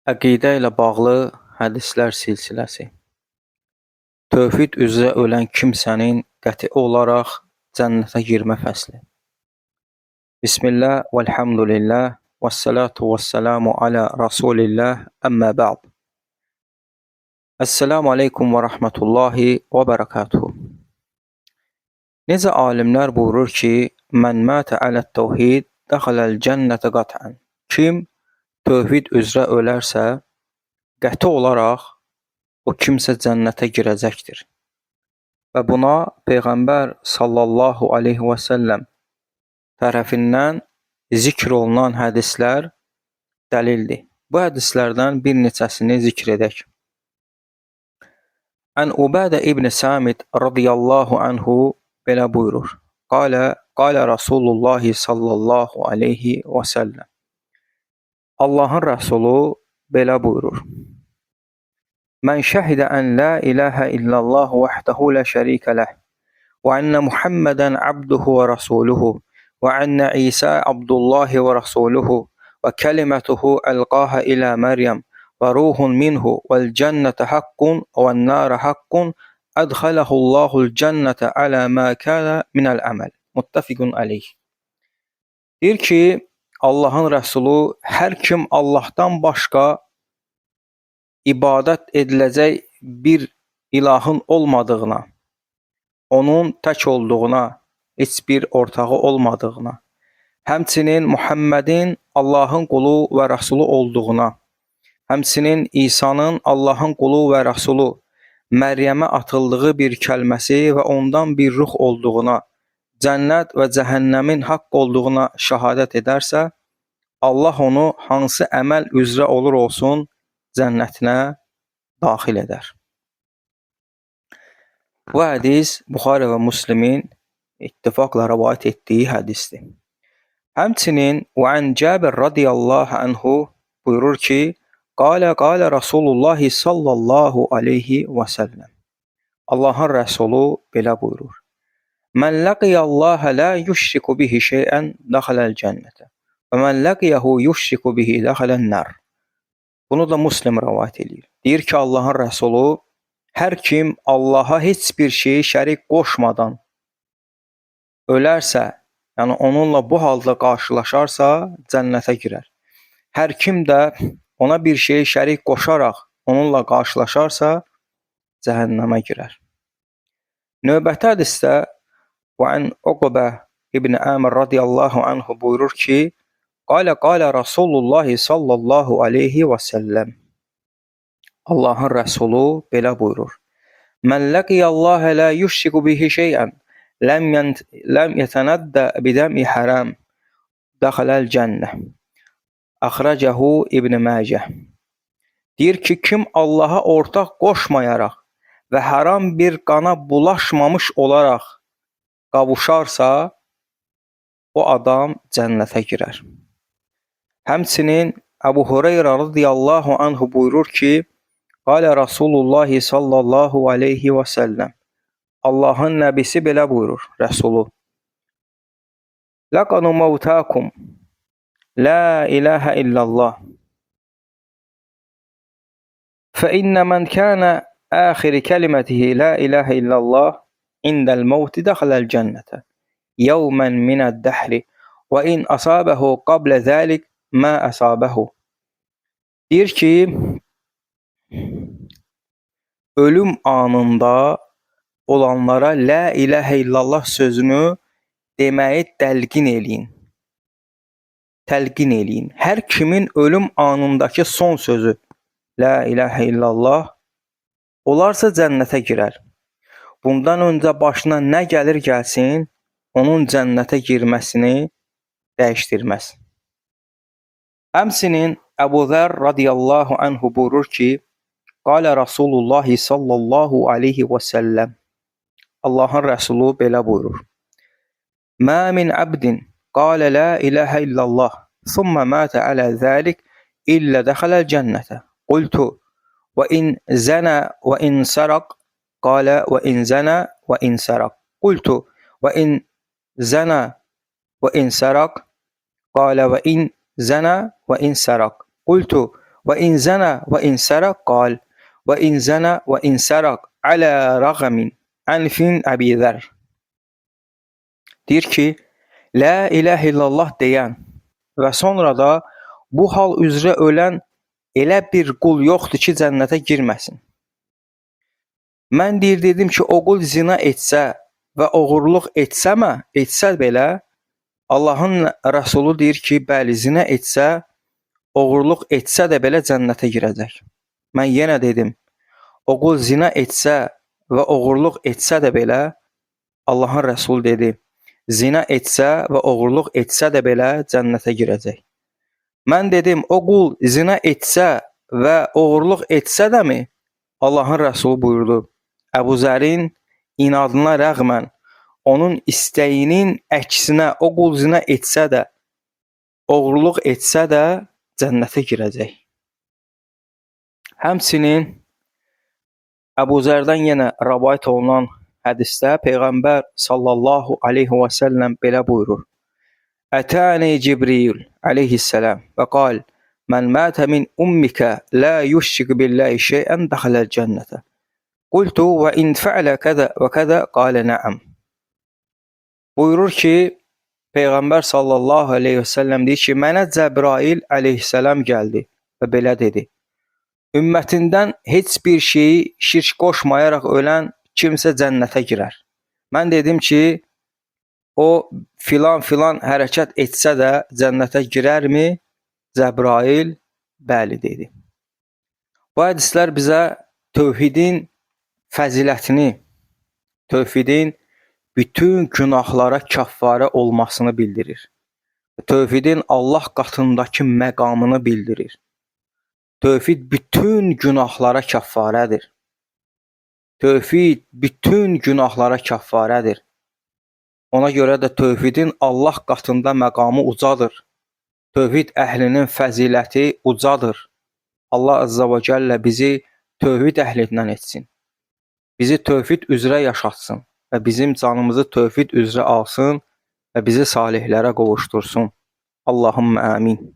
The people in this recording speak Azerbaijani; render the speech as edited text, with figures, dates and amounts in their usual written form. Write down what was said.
Əqidə ilə bağlı hədislər silsiləsi. Tövhid üzrə ölən kimsənin qəti olaraq cənnətə girmə fəsli. Bismillah, vəlhamdülillah, vəssalatu vəssalamu alə Rasulillah, əmmə bə'd. Əssəlamu aleykum və rəhmətullahi və bərəkatuhu. Necə alimlər buyurur ki, mən mətə alə't təvhid dəxələl cənnətə qat'an. Kim tövhid üzrə ölərsə, qəti olaraq o kimsə cənnətə girəcəkdir. Və buna Peyğəmbər sallallahu aleyhi və səlləm tərəfindən zikr olunan hədislər dəlildir. Bu hədislərdən bir neçəsini zikr edək. Ən Ubədə ibn Samit radiyallahu anhu belə buyurur. Qalə, qalə Rasulullah sallallahu aleyhi və səlləm. Allahın Rəsulu belə buyurur. Mən şəhidə ən la ilahə illallah vahdehu la şərikə ləh və ennə Muhammədən abduhu və rasuluhu və ennə İsa abdullahi və rasuluhu və kəlimətuhu əlqaha ilə Məryəm və ruhun minhu vəl cənnətə haqqun və nərə haqqun ədxələhullahul cənnətə alə mə kənə minəl əməl. Muttəfiqun aleyh. Deyir ki, Allahın Rəsulu hər kim Allahdan başqa ibadət ediləcək bir ilahın olmadığına, onun tək olduğuna, heç bir ortağı olmadığına, həmçinin Muhammedin Allahın qulu və Rəsulu olduğuna, həmçinin İsa'nın Allahın qulu və Rəsulu, Məryəmə atıldığı bir kəlməsi və ondan bir ruh olduğuna, cənnət və cəhənnəmin haqq olduğuna şahadət edərsə, Allah onu hansı əməl üzrə olur olsun cənnətinə daxil edər. Bu hədis Buxari və Müslimin ittifaqla rəvayət etdiyi hədisdir. Həmçinin və an Cabir radiyallahu anhu buyurur ki, qalə qalə Rasulullah sallallahu aleyhi və səlləm. Allahın Rəsulu belə buyurur. Mən laqiyallaha la yüşriku bihi şey'ən dəxələl cənnətə və mən laqiyahu yüşriku bihi dəxələn nar. Bunu da Muslim rəvayət eləyir. Deyir ki, Allahın Rəsulu hər kim Allaha heç bir şeyi şərik qoşmadan ölərsə, yəni onunla bu halda qarşılaşarsa, cənnətə girər. Hər kim də ona bir şeyi şərik qoşaraq onunla qarşılaşarsa, cəhənnəmə girər. Növbəti hədisdə və an Uqbə ibn Amir radiyallahu anhu buyurur ki, qalə qalə Rasulullah sallallahu aleyhi və səlləm. Allahın Rəsulu belə buyurur. Mən laqiyallaha la yüşriku bihi şey'ən ləm yetənəddə bidəmi haram dəxələl cənnə. Əxrəcəhu İbn Macə. Deyir ki, kim Allaha ortaq qoşmayaraq və haram bir qana bulaşmamış olaraq qavuşarsa, o adam cənnətə girər. Həmçinin Əbu Hureyra radiyallahu anhu buyurur ki, qalə Rasulullah sallallahu aleyhi və səlləm. Allahın nəbisi belə buyurur, Rəsulu. Laqanu mevtakum la ilahə illallah. Fe inne men kana axir kəlimətihi la ilahə illallah indəl mevti dəxələl cənnətə yevmən minəd-dəhri və in asabəhu qablə zəlik mə əsabəhu. Deyir ki, ölüm anında olanlara la ilahə illallah sözünü deməyi təlqin eləyin. Təlqin eləyin. Hər kimin ölüm anındakı son sözü la ilahə illallah olarsa cənnətə girər. Bundan öncə başına nə gəlir gəlsin, onun cənnətə girməsini dəyişdirməz. Həmçinin Əbu Zər radiyallahu anhu buyurur ki, qalə Rasulullah sallallahu aleyhi və səlləm. Allahın Rəsulu belə buyurur. Mə min abdin qalə la ilahə illallah thumma mətə alə zəlik illə dəxələl cənnətə. Qultu və in zənə və in səraq qalə və in zənə və in səraq. Qultu və in zənə və in səraq qalə və in zənə və in səraq. Qultu Və in zənə və in səraq qal və in zənə və in səraq alə rəğmin ənfin Əbi Zər. Deyir ki, La ilahə illallah deyən və sonra da bu hal üzrə ölən elə bir qul yoxdur ki, cənnətə girməsin. Mən deyir, dedim ki, o qul zina etsə və oğurluq etsə belə, Allahın Rəsulu deyir ki, bəli, zina etsə, oğurluq etsə də belə cənnətə girəcək. Mən yenə dedim, o qul zina etsə və oğurluq etsə də belə, Allahın Rəsulu dedi, zina etsə və oğurluq etsə də belə cənnətə girəcək. Mən dedim, o qul zina etsə və oğurluq etsə də mi? Allahın Rəsulu buyurdu, Əbu Zərin inadına rəğmən onun istəyinin əksinə o qul zina etsə də, oğurluq etsə də cənnətə girəcək. Həmçinin Əbu Zərdən yenə rəvayət olunan hədisdə Peyğəmbər sallallahu aleyhi və səlləm belə buyurur: Ətəni Cibril aleyhissalam və qal: Mən mətə min ummikə la yüşrik billahi şeyən dəxələl cənnətə. Qultu və in fəalə kəzə və kəzə qalə nəam. Buyurur ki, Peyğəmbər sallallahu aleyhi və səlləm deyir ki, mənə Cəbrail aleyhissalam gəldi və belə dedi: Ümmətindən heç bir şeyi şirk qoşmayaraq ölən kimsə cənnətə girər. Mən dedim ki, o filan-filan hərəkət etsə də cənnətə girərmi? Cəbrail bəli dedi. Bu hədislər bizə tövhidin fəzilətini, tövhidin bütün günahlara kəffarə olmasını bildirir. Tövhidin Allah qatındakı məqamını bildirir. Tövhid bütün günahlara kəffarədir. Tövhid bütün günahlara kəffarədir. Ona görə də tövhidin Allah qatında məqamı ucadır. Tövhid əhlinin fəziləti ucadır. Allah Azza və Cəllə bizi tövhid əhlindən etsin. Bizi tövhid üzrə yaşatsın və bizim canımızı tövhid üzrə alsın və bizi salihlərə qovuştursun. Allahümmə amin.